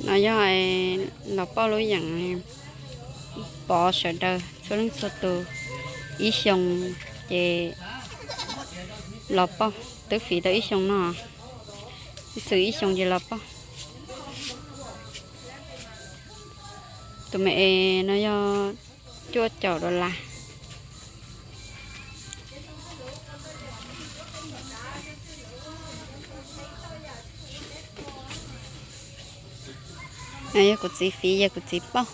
Yog los pauj lub yeem, pov sawv daws txhua leej txhua tus ib xyoos ces los pauj, twb fiv tau ib xyoos no, ib txwm ib xyoos ces los pauj. Tus me es no yog cuaj caum dollar. Yog kuv txiv fiv, yog kuv txiv pauj.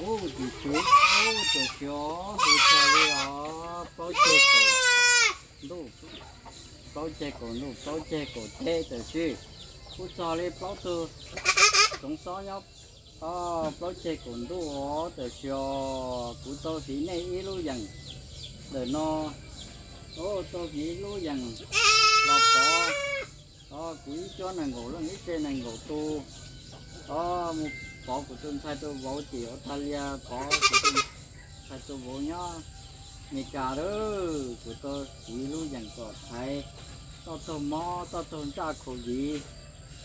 Ub, tim tswv, ub, tam sim hu txog li os, plaub ceg kaum ntuj, plaub ceg kaum ntuj, plaub ceg kaum teb tam sim, kuj txog li plaub tug tsoov xob nyob, o, plaub ceg kaum ntuj os tam sim os. Kuv tau fiv nej ib lub yeem ntawm no, o, tau fiv ib lub yeem los pov, o, kuv ib cuab nees nkaum leej, ib tsev nees nkaum tus, o, mus pov kuv tus ntxhais tus vauv tim Australia, pov kuv tus ntxhais tus vauv nyob Amelikas lawm. Kuv tau fiv lub yeem kom thaiv toj taug mob, toj taug ntsaj Covid,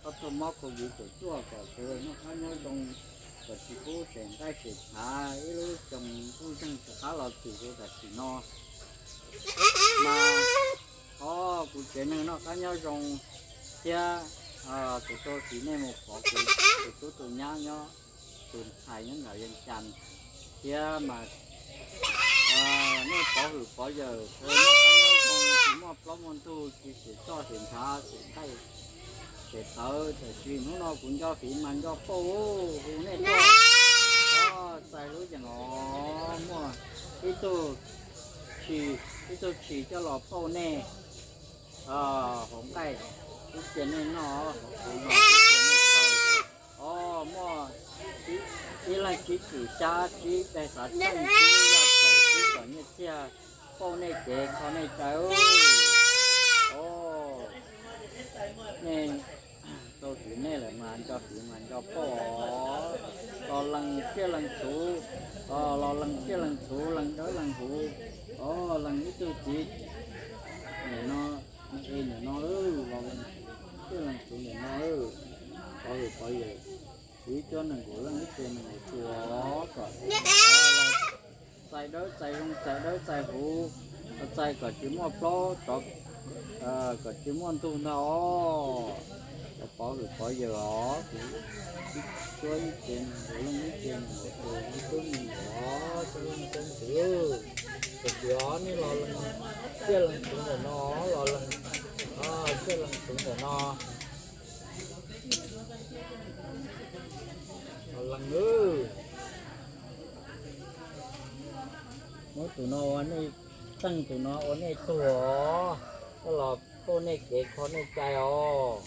toj taug mob Covid kaum cuaj kom sawv daws noj qab nyob zoo, kom tsis pub sem nqaij sem tshav, ib lub xyoo kuj zeeg rov qab los txim rau tam sim no. Mas, o, kuv tsev neeg noj qab nyob zoo thiab, kuv tau fiv nej mus pov kuv tus tub tus nyab nyob, tus ntxhais nyob nram Vees Cas thiab mas, nej pov hwm pov yawm sawv daws noj qab nyob zoo, tsis muaj plaub muaj ntug, tsis sim txoj sim ntshav, sim nqaij sim tawv. Tam sim hnub no kuv nco fiv mas nco pauj, hu nej tuaj, o, txais lub yeem os, muaj ib tug tshis, ib tug tshis coj los pauj nej hauv nqaij, ib cia nej noj, hauv kuv no ib cia nej tau. O, muaj ib leeg tsib kwm xyab, tsib daig xav txheej, tsib lub yaj kaum, tsib txom nyiaj txiag, pauj nej kev kho nej cai. O, nej tau fiv nej lawm mas nco fiv mas nco pauj os. Los lees tsiaj lees txhuv, o, los lees tsiaj lees txhuv, lees dawb lees huv, o, lees ib tug txiv nim no, e nim no, los lees tsiaj lees txhuv nim no, pov hwm pov yawm, kuv ib cuab nees nkaum leej, ib tsev nees nkaum tus, kom txais dawb txais zoo, txais dawb txais huv, txais kom tsis muaj plaub, kom tsis muaj ntug ntag os. Pov hwm pov yawm os, kuv ib cuab ib tsev nees nkaum leej, ib tsev nees nkaum tus, ib tub me nyuam os, coob leej coob ntxwv. Tam sim os nej los lees tsiaj lees txhuv ntawm no, los lees tsiaj lees txhuv ntawm no. Los lees, muab tus no ua nej txheej, tus no ua nej tug os, coj los pauj nej kev kho nej cai os.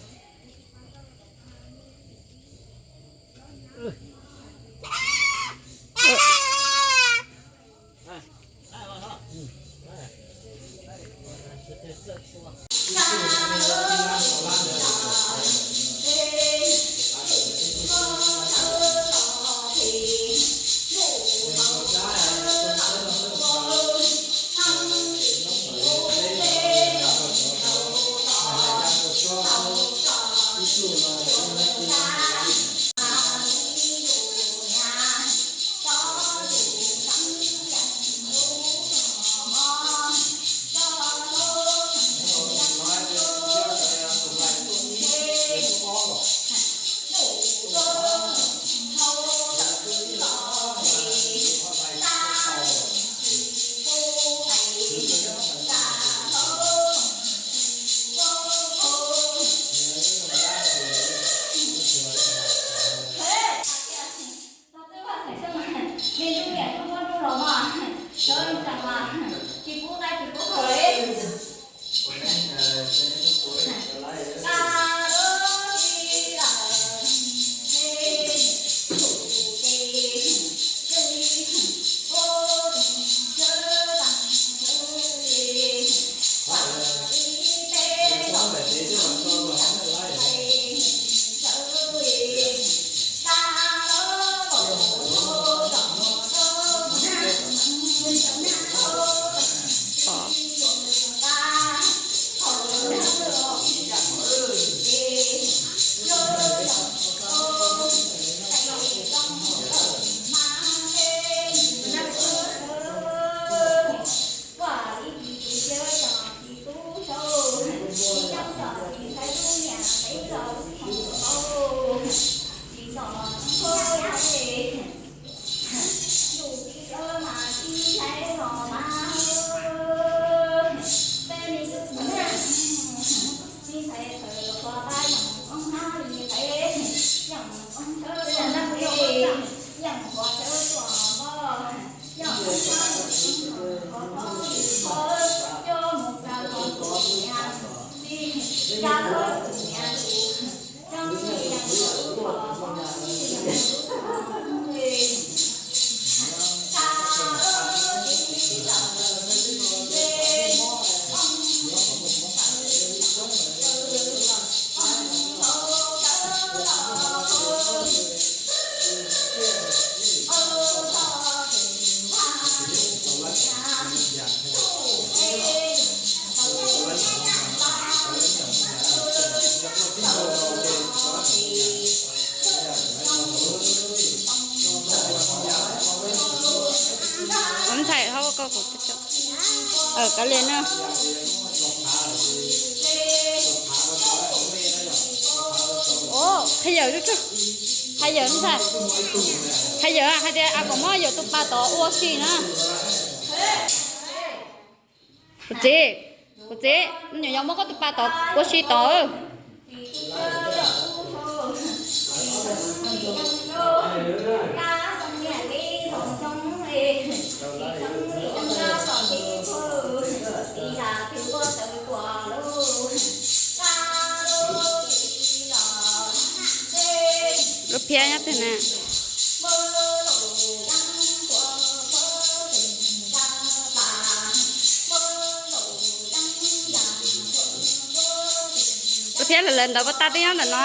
Kav liam na. Qhia yawm, qhia yawm ntag. Qhia yawm hais tias a kom muab yawm tus pas tod ua si na. Kuv txiv, kuv txiv, me nyuam yaus muab koj tus pas tod ua si tod. Lub phiab nyob twg na? Lub phiab lawv ntawd puas tag twb nyob ntawm no?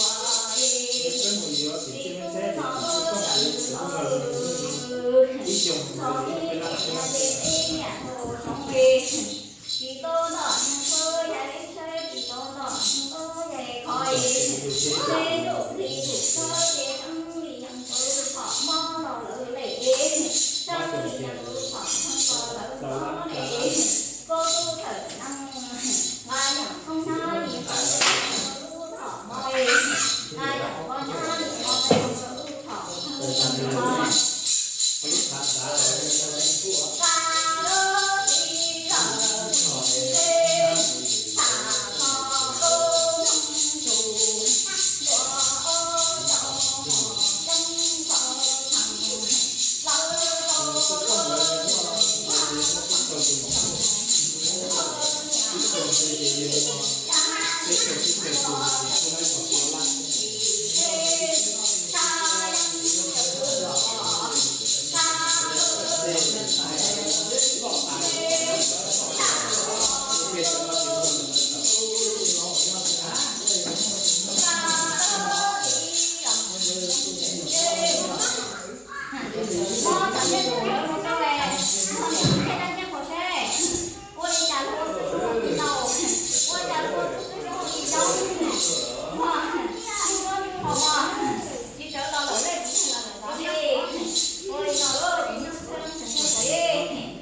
Ua li cas luag ua tus ua tsis tau, ua cas luag ua tus ua tsis tau, ua tus ua tsis tau, tsis sawv los lawm lej, tsis sawv los lawm tod li. Ua li no lauj, nyob txhawb leej txhawm txhua li, sawv daws nyob no los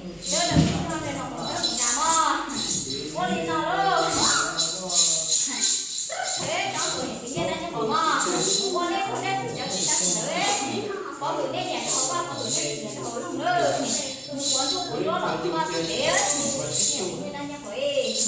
sawv mus nram mog. Ua li no lauj, txhawb cov tus niam txiv nyiaj dab nyiaj qhov mog, ua nej qhov nej txhim cov txiv txiv ntawd, pov hwm nej niam rau hauv vaj, pov hwm nej txiv niam rau hauv loog lawm. Mus quav ntshuj quav nruab los vaj txhua cev, niam txiv nyiaj dab nyiaj qhov es.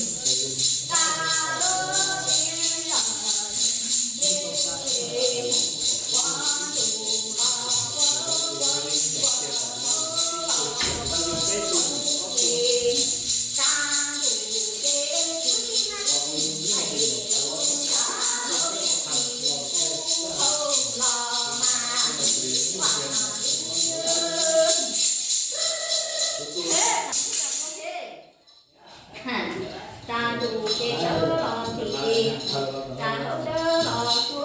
Tsa ntuj ces tsawv los ntxhi, tsa hauv tsawv los su.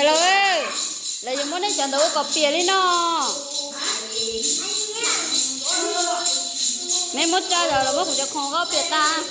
Los, lawv yuav muab nej cov ntawd ua kom piam li no. Neb muab tso los muab kuv cov khoom ua piam tag.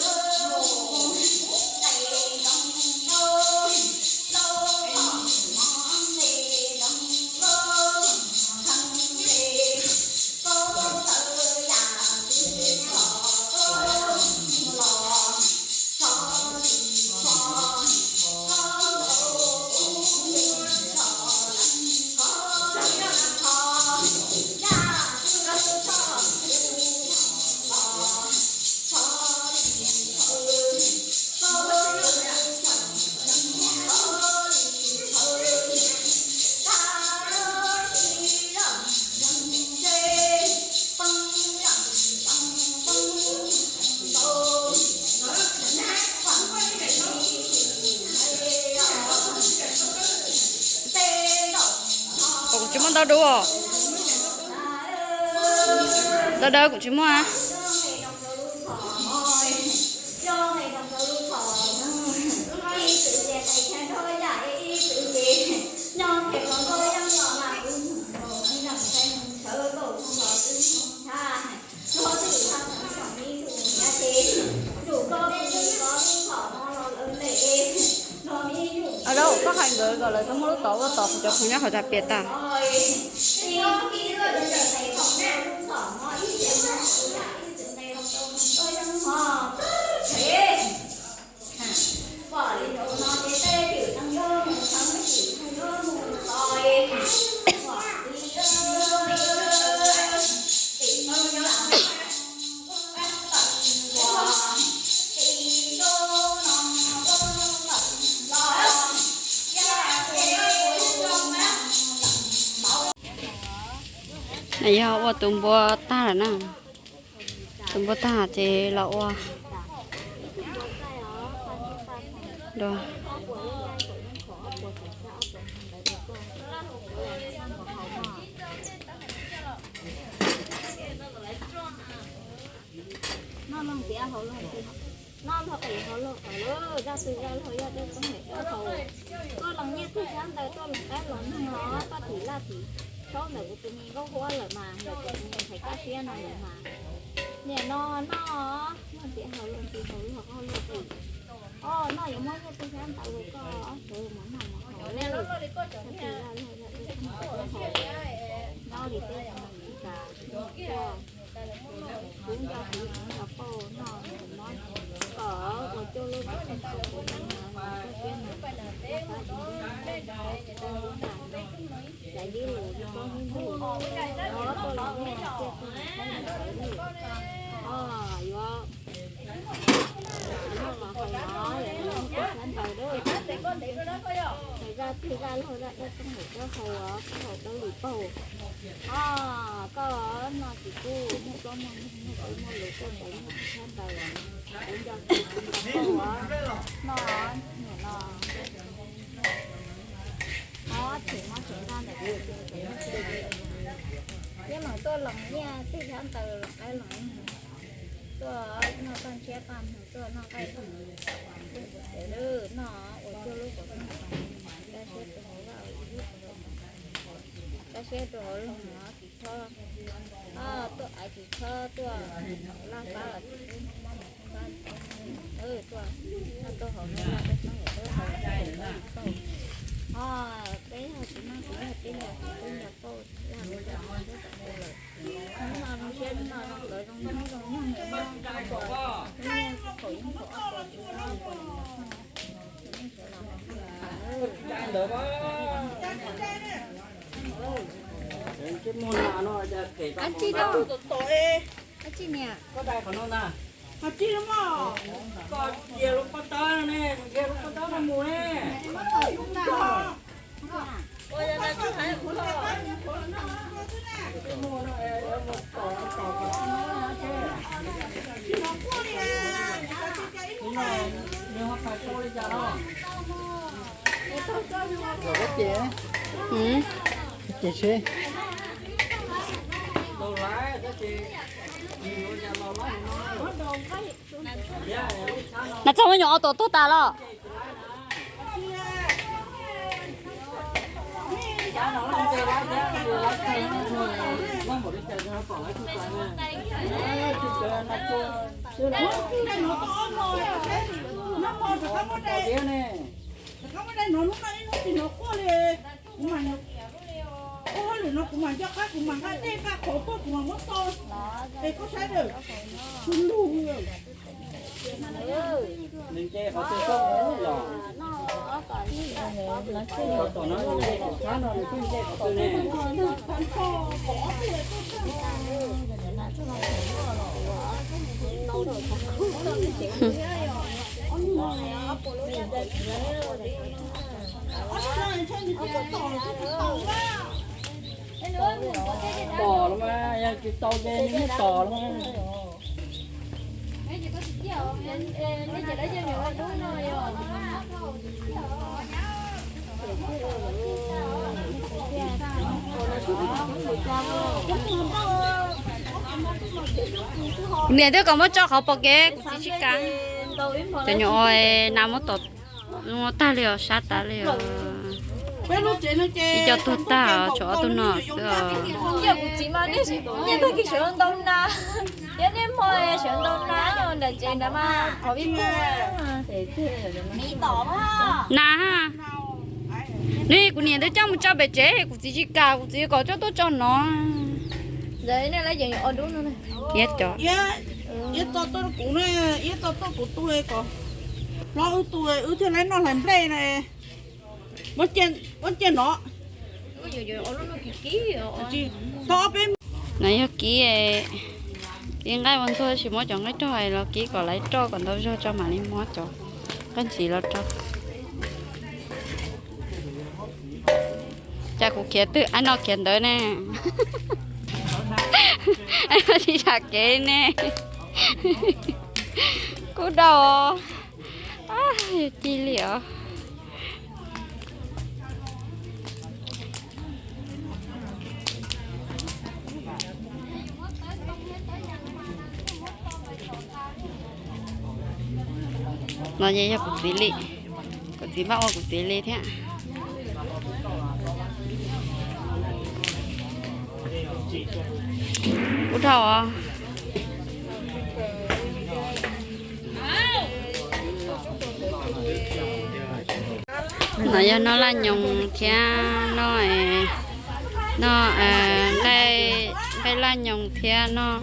Kuv tsis muaj ntau dub os. Ntau dawb kuv tsis muaj. Lauj, koj hais nkawd kom lawv tau muab lub tod ua tod kuv cov khoom nyob qhov tsev piam tag. Nws yog ua tus npua tag lawm na. Tus npua tag ces los ua dua. Noj loog tiav haus loog, noj loog qis haus loog qis lawm, zaj twg zaj luag yog dawb koob hem dawb haus. Tuaj loos nyiaj txig xyab ntawv, tuaj loos qaib los noog los koj tim laj tim saub ntawm kuv tus me nkauj huab lawm mas, ntawm kuv tus me ntxhais Kab Siab no lawm mas. Niam no noj loog tiav haus loog qis haus loog qis. Os, noj yuav muab nyiaj txig xyab ntawv rau koj ob sawv mus noj mus haus. Zaj twg zaj luag yog dawb koob hem dawb haus, nyob li teb chaws Amelikas tuaj, kuv nco kuv nco pauj noj mus no, kom ua cuaj lub kom kuv mus no Kab Siab no, koj xav tsis ntuj no koj tsis tau lub nram no, xaiv dib lus li koj ib ntus, os, tuaj los noj tiaj tug khaub ncaws lawm. Os, yuav noj los haus no, yog noj txig xyab ntawv lawm. Zaj twg zaj luag zaj dawb koob hem dawb haus, koj haus dawb li paug. Os, koj noj tsis kub, muaj plaub muaj ntug, muaj tub muaj lus, koj ntawd noj txig xyab ntawv, kuv nco kuv nco pauj noj niam no. Os, them mob them nqaj ntawm kuv, peb mam tuaj loos nyiaj txig xyab ntawv los qaib los, tuaj noj toj ntshiab paj hmoov, tuaj noj nqaij paj hmoov, noj ua cuaj lub kom, Kab Siab rau hauv vaj, Kab Siab rau hauv loog no, tsis txhob, tuaj aiv tsis txhob tuaj laj fab los tsis pub mob mus pab, tuaj noj tuaj haus no, dawb koob hem dawb haus, os, peb yog tsis noj tsis noj peb nco kuv nco pauj zaj luag zaj dawb koob hem dawb haus lawm. Hnub no zoo siab, hnub no zoo nkauj zoo nyoog, zoo nyoog niam no, lub nyiaj khaum ib khaum ob khaum, tsis tau ob khaum, nej sawv los haus noj haus haus. Ab tsi, ab tsi niam, ab tsi lub pob tawb ne, dhia lub pob tawb no mus ne. Ces seb. Nas txog me nyuam ob tug tuag tas los? Kuv mas, ua hauj lwm no kuv mas nco qab kuv mas nqa dej nqa qhauv tuaj kuv mas muab tau, es koj saib lawm, kuv lug. Tom los mas, yog tsis tau ces nws muab tom los mas. Kuv niam twb kom muab tso qhov pom kev, kuv txiv tsis kam. Cov nyuam ua nas muab tom, muab tag li os, sab tas li os. Ib co tuag tag os, tshuav ob tug no xwb os. Kuv txiv mas niaj tag kis sawv ntau nas, thiab niaj hmo sawv ntau nas nram tsev nrad mas qhov vij pug. Nas, nws kuv niam twb coj mus tso pem tsev, kuv txiv tsis kam, kuv txiv kom coj tuaj tso no. Iab tso, iab tso tuaj kuv, iab tso tuaj kuv tu kom hlob wb tu, wb thiaj li noj hlais nplej na. Muab cia no. No yog kiv, kiv nqaij ua ntxuag, tab sis muab cov nqaij roj los kiv kom lawv roj kom ntau zog tso mam li muab cov nqaij ntxiv los rau. Cas kuv khiav twg, aib no khiav ntawd ne. Aib no tsis yam kev ne. Kuv dau. Yog ci li os. No ces yog kuv txiv li, kuv txiv npaj ua kuv txiv li thiab. Ub dhau os. No yog noj laj nyoos thiab noj, noj nqaij laj nyoos thiab noj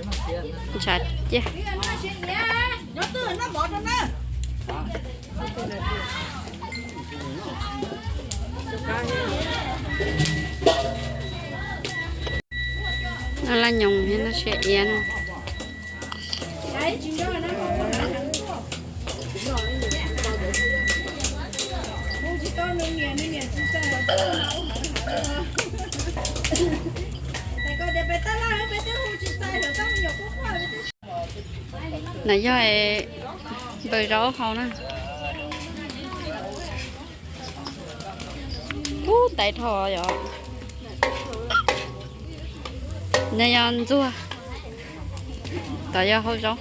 ntshav ciaj. Noj laj nyoos thiab noj siab iab no. No yog npawg zaub hau na. Ub, ntaiv dhau yom. No yog ntxuag, tod yog hauv zaub.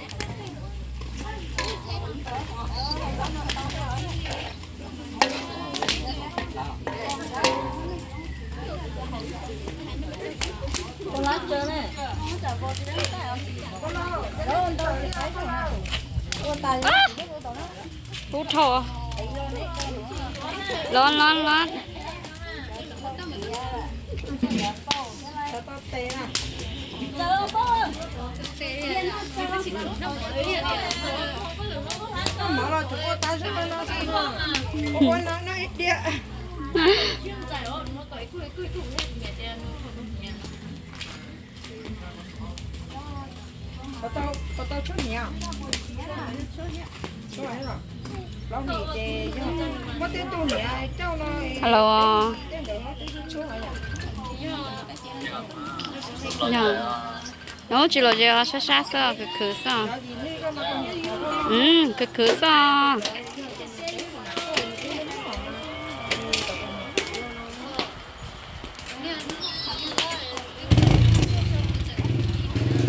Ub dhau. Los los los. Alo. Nws tsis los ze, sab sab xwb, khwv khwv xwb. Khwv khwv xwb.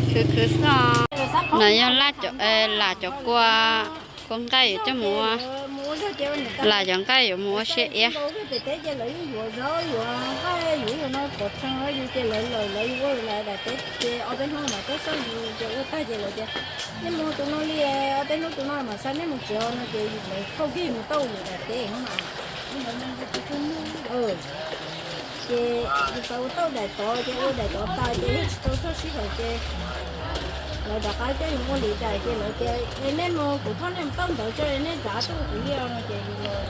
Khwv khwv xwb. No yog lam cov kua, kua nqaij coj mus ua Lam cov nqaij yuav mus ua siab iab. Pem teb ces lawv yeej yuav zaub yuav nqaij yuav yus no pov tsheej yus ces lawv lawm lawv ua lawv daim teb ces ob peb hnub mas tuaj xauj yus ces ua tag ces lawv tias nej mus tus no li, ob peb hnub tus no mas xa nej mus tsev no ces lawv thauj kiag mus tau lawv daim teb no mas. Ces yus xav ua tau daim tod ces ua daim tod tas ces yog tsis tau txog sij hawm ces lawv rov qab coj yus ua li daim ces lawv tias nej mus kuv thauj nej mus tau ntawd tso nej rov qab tuaj kuv li no ces yus los.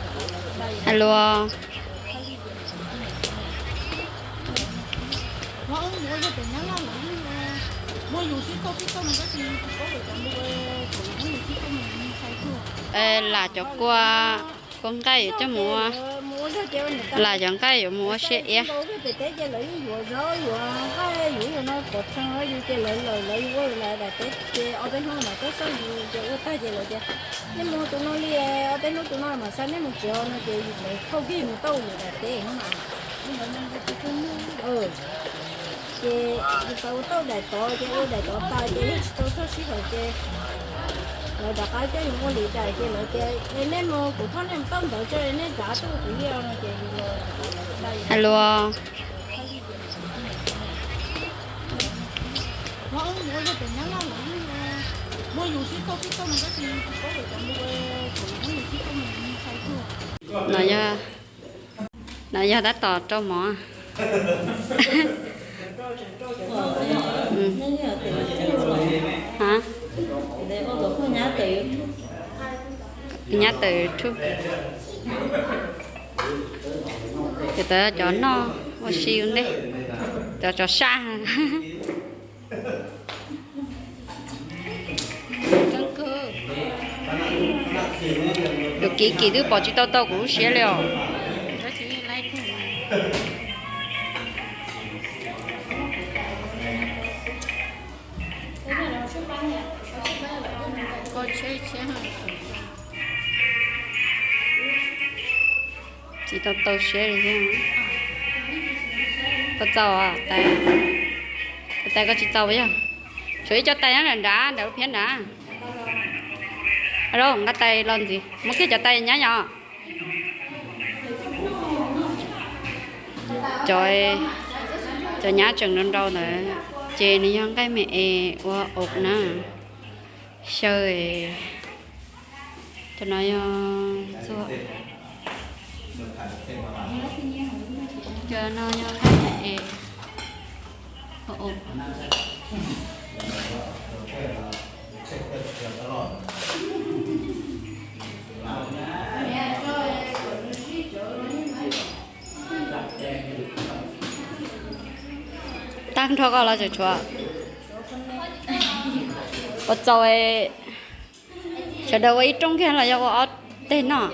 Luag lam cov kua, kua nqaij yuav coj mus ua, lam cov nqaij yuav mus ua siab iab. Pem teb ces lawv yeej yuav zaub yuav nqaij yuav yus no pov tsheej yus ces lawv lawm lawv ua lawv daim teb ces ob peb hnub mas tuaj xauj yus ces ua tag ces lawv tias nej mus tus no li, ob peb hnub tus no mas xa nej mus tsev no ces lawv thauj kiag mus tau lawv daim teb no mas. Ces yus xav ua tau daim tod ces ua daim tod tas ces yog tsis tau txog sij hawm ces lawv rov qab coj yus ua li daim ces lawv tias nej mus kuv thauj nej mus tau ntawd tso nej rov qab tuaj kuv li no ces yus los. Luag no yog, no yog tab tom rau mov. Nyab tawm, ces tau cov noj ua si ua ntej, cov tsov saj. Tus kiv kiv twb pom tsis tau tau kuv lub siab li os. Tsis tau tau siab li thiab. Koj txaus tais, tais koj tsis txaus yog? Tshuav ib co tais nyob nram nrad, nram lub phiab nrad. Nqa tais los ntxiv, muab kiag cov tais nyab yom. Cov, cov nyab tseem nrau nrau ntawd ces nws yog nqaij me es ua ub na. Xyaw, cov no yog ntxuag, cov no yog nqaij me es ua ub. Tag nrho koj los tseem tshuav. Ua txaus, sawv daws ua ib rooj kiag los yog ua ob teg noj?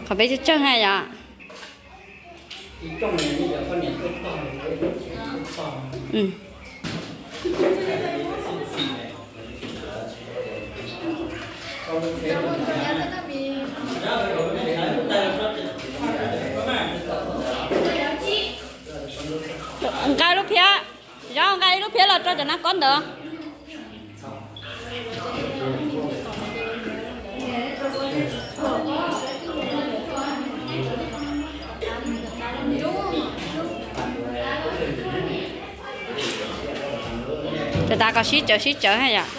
Qhov peb tsawg tsawg na yom? Nqa lub phiab, Zab nqa ib lub phiab los rau cov nab kob ntawd. Cov tas kom sib tsawv sib tsawv yom.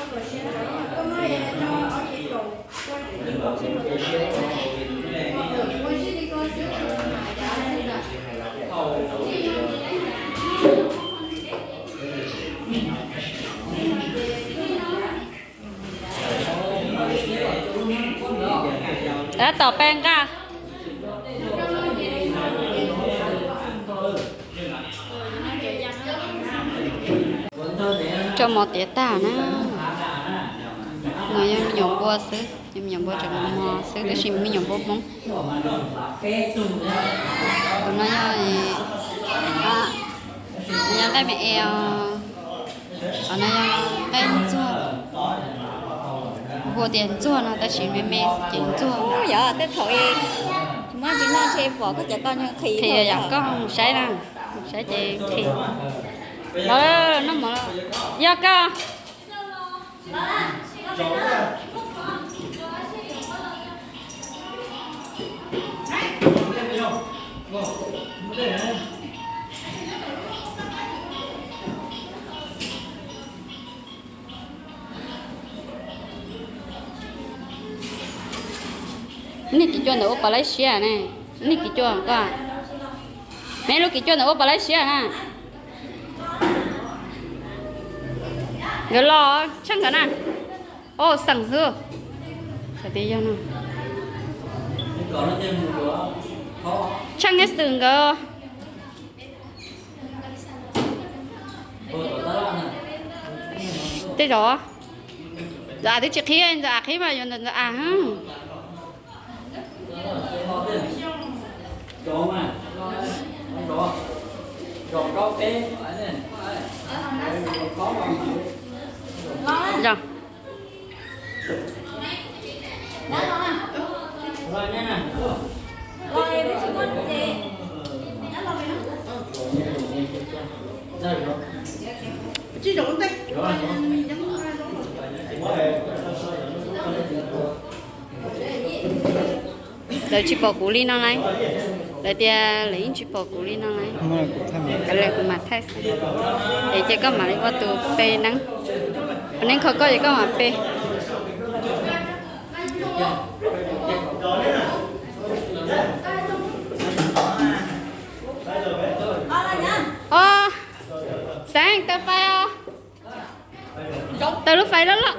Tab tom pe nqaj. Rau mov tiav tag na. No yog me nyuam npua xwb, yog me nyuam npua tseem mos mos xwb tab sis me nyuam npua Hmoob. Tus no yog, no yog nqaij me es os. Qhov no yog nqaij ntxuag, hu tias ntxuag no tab sis me me ces ntxuag. Yog tej thaum muab tsis noj ntshe pom koj cov toj nqhis yog koj mus saib na, mus saib ces nqhis. Los noj mov, yog koj. Nej kis cua ntawm ua pas laib siab ne, nej kis cua koj, nej lub kis cua ntawm ua pas laib siab na. Nkawd los tsheej nkawd na. Au, xeem xwb. Tias yog no. Tsheej ib xwm nkawd. Tej zaum Ntxawm Am twb tsis qhib, Ntxawm Am qhib mas yuav ntawm Ntxawm Am. Lawv tsis pom kuv li no lauj. Lawv tias lawv yeej tsis pom kuv li no lauj. Kav liam kuv mam thaij xwb. Es ces koj mam li ua tus pe neeb. Ua neeb kho koj ces koj mam pe. Os, Xeeb, taws fais os. Taws lub fais loj loj.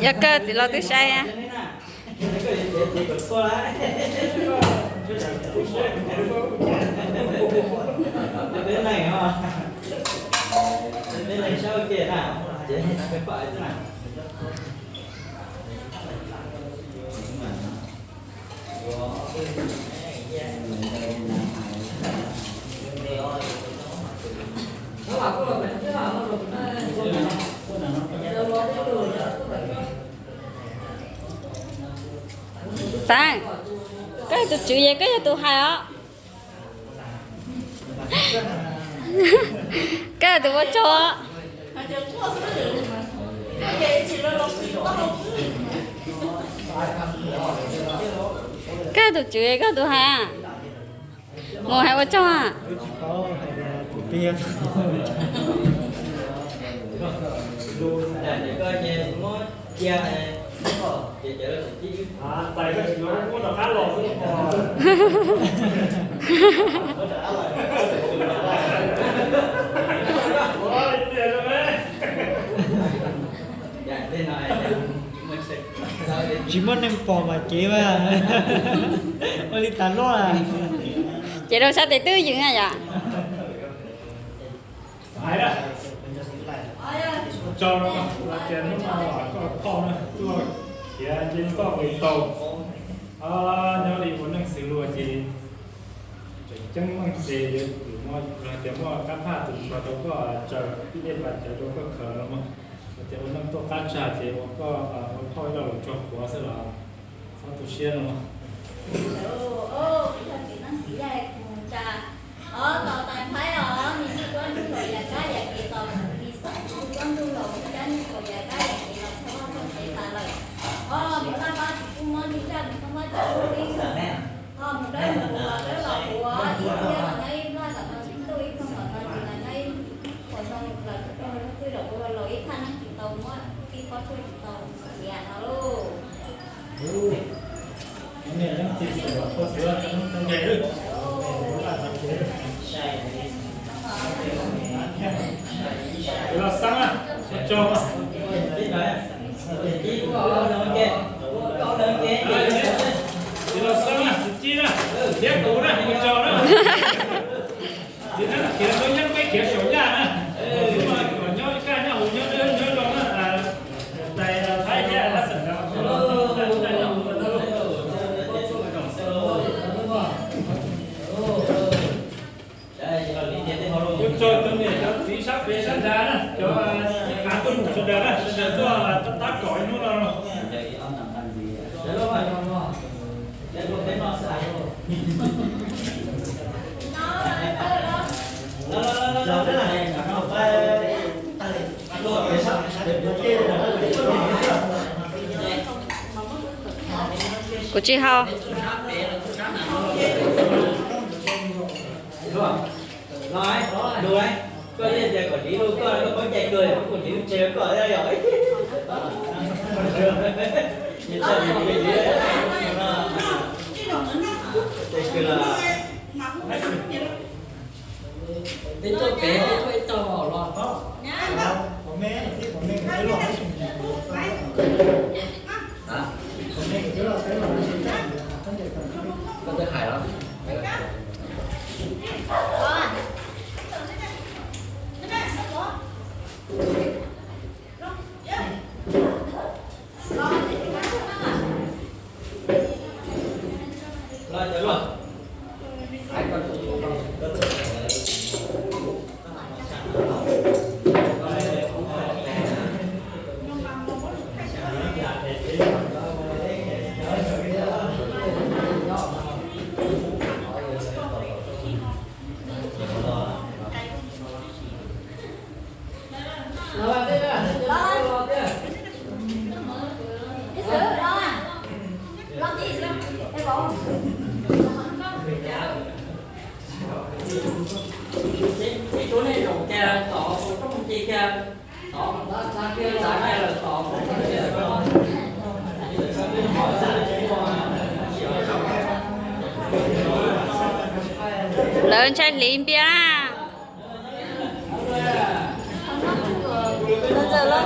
Yog koj txiv laus twb saib. Xeeb, koj yog tus tswv es koj yog tus hais os. Koj yog tus ua tsaug. Koj yog tus tswv es koj tus hais. Mus hais ua tsaug. Tsis muaj neeg pom mas cev mas ua li tas luaj. Ces rau sab tes twb ywm na yom. Hais na, tsaug no, tias hnub no koj phauj na tuaj khiav nce koj mus tau. Nyob li ua neej xws luag ces tseem ceeb meej ces yuav tsum no tias muaj kab phaj tus nrog rau koj tsaws tib dej pas cawv rau koj khaws no mog. Tias ua neej tuaj qab tsag ces ua koj ua phauj ib lo lus tsaug quav xwb los txhob tu siab no. Ov, tos tais Thaib os, nws tsis tuaj nrug los yam kab yam kev tos, nws xav tsis tuaj nrug los ua kab nrug los yam kab yam kev los txhob txog kev tas lawm. Ov, nws paj pab tsis pub mob ntsej zaj, nws paj pab tsis pub tib xwm. Los xab na, ua tsaug. Los xab na, tus txiv na, thiab kuv na, ua tsaug na. Tiv na khiav tau nyob peb khiav saum yaj na. Kom nyob kaj nyob huv nyob dawb nyob zoo na. Tais Thaib thiab Thaib xeem no. Ua tsaug cov niam cov txiv sab pem sab nrad na, cov av tuaj mus sawv daws na, sawv daws tuaj tab tom ib hnub no. Kuv tsis haus. Lawv ntshai hliv npias na.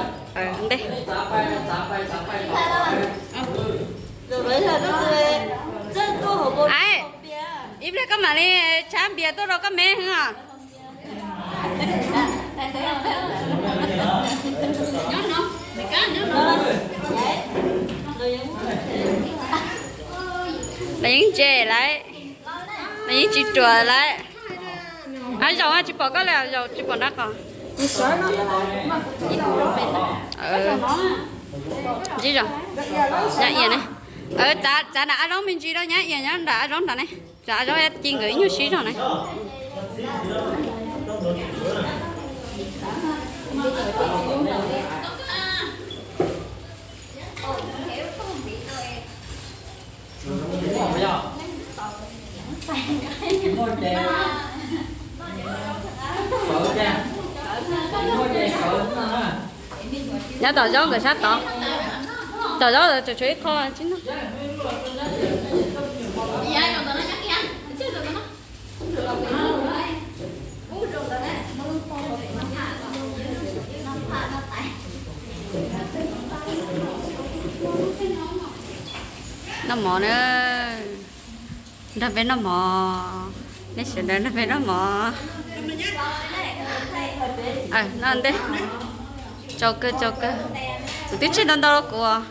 Ib pliag koj mam li tshav npias tuaj rau koj me os. Lawv yeej ntse lawm, lawv yeej tsis ruam lawm. Ab, zaum tsis pom koj li, zaum tsis pom nrab qos. Ntsib zos, nyab ias ne. Txav nram ab zaub me ntsis rau nyab ias nyob nram ab zaub nrad ne. Txav ab zaub ci nkawd ib nyuag sib zog ne. Nyob tom zaub ntawm sab tod. Tom zaub ntawd tseem tshuav ib qho tsis noj. Noj mov na. Nrog peb noj mov. Nej sawv daws nrog peb noj mov. Noj ntej. Tsaug kawg, tsaug kawg. Kuv twb tseg ntau ntau rau kuv os.